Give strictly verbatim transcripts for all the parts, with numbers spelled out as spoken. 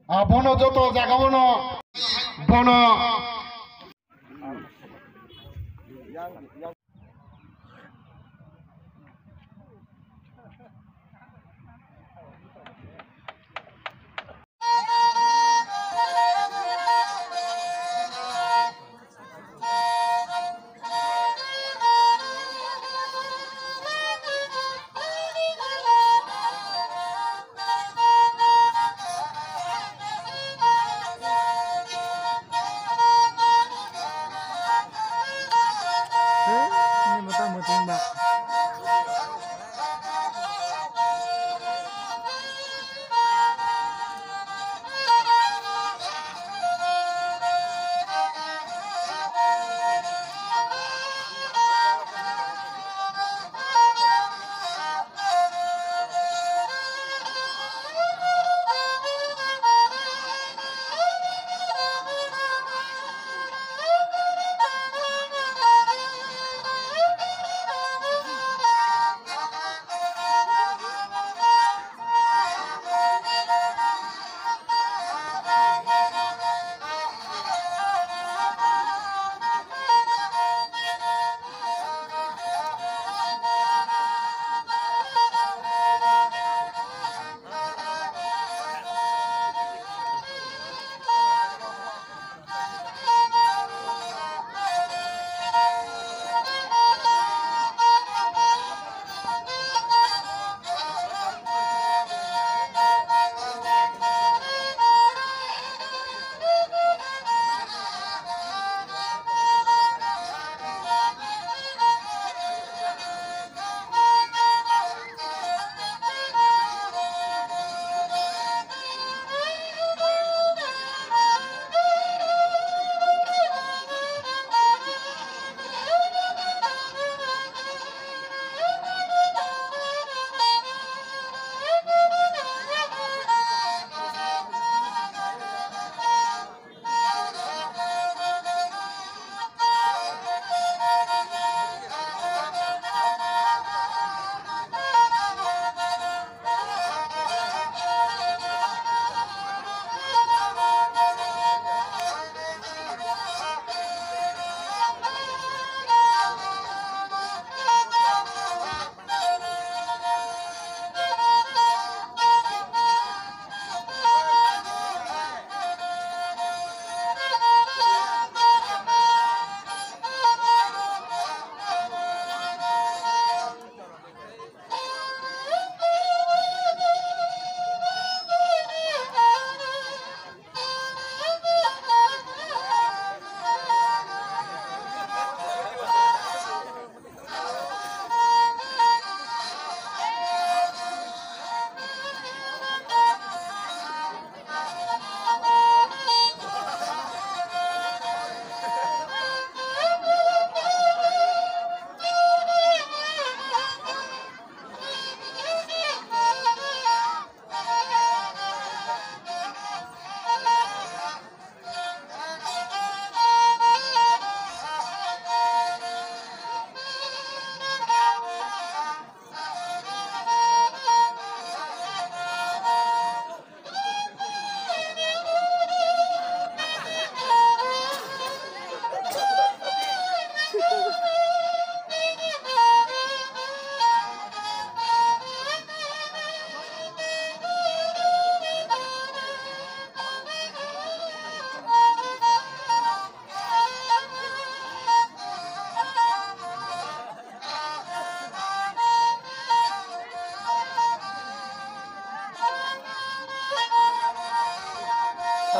Ah, bono joto jaga bono, bono.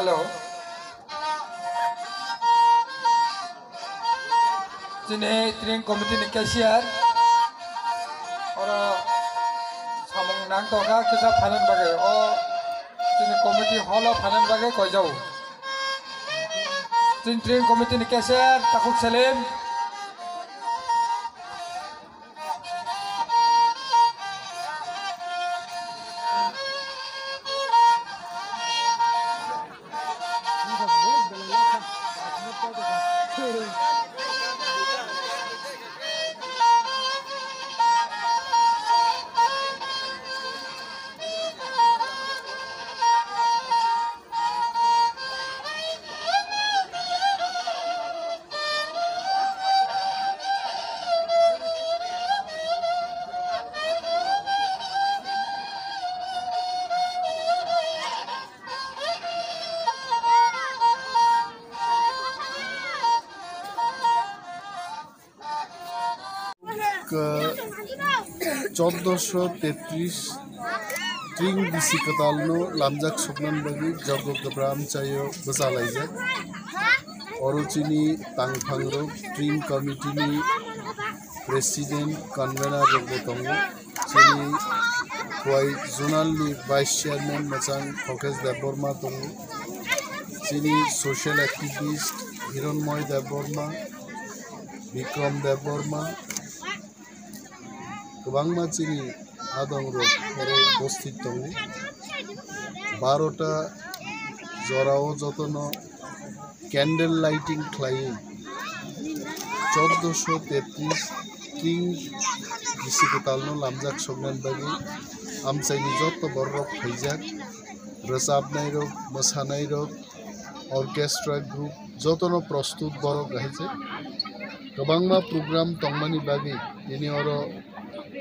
Hello. Chini train committee ni cashier. Oro samung nang tongkha kisa phainani bagwi. O chini committee hall o phainani bagwi koijao. Chini train committee ni cashier Takhuk Selim. Kha chauddosho tetris tring bisi kwtalno lamjak suknani bagwi joggo kwbra amchaio bwchalaijak. Oro chini tangphangrok tring committee ni president, convener rokbo tongo. Chini Khowai zonal ni vice chairman mwchang Khokesh Debbarma tongo. Chini social activist Hironmoy Debbarma, Bikram Debbarma, kwbangma chini adongrok oro upasthit tongo. Barota jorao jotono candle lighting khlaiwi chauddosho tetris tring bisi kwtalno lamjak soknani bagwi amchaini joto bororok phaijak, rwchapnairok, mwsanairok, orchestra group jotono prostut borok hai se. Kwbangma program tongmani bagwi tini oro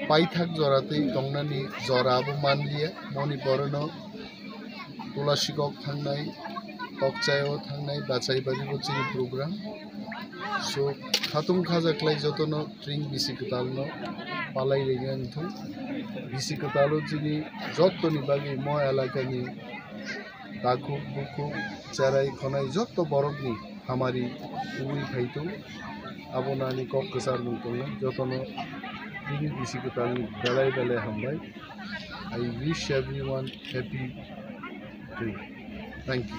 paithak jora tei tongnani jora abo manliya. Moni borono Tulasikok thangnai, Tokchaio thangnai, Bachaibari bo chini program. So, khatung khaja khlai jotono tring bisi kwtalno palai rwna wngthung. Bisi kwtalo chini jottoni bagwi mo elakani takhuk bukhuk, cherai khonai jotto borokni hamari wngwi phaitung. Abono ani kok kwchar mung tongnai, jotono bini bisi kwtalni belai belai hambai. I wish everyone happy day. Thank you.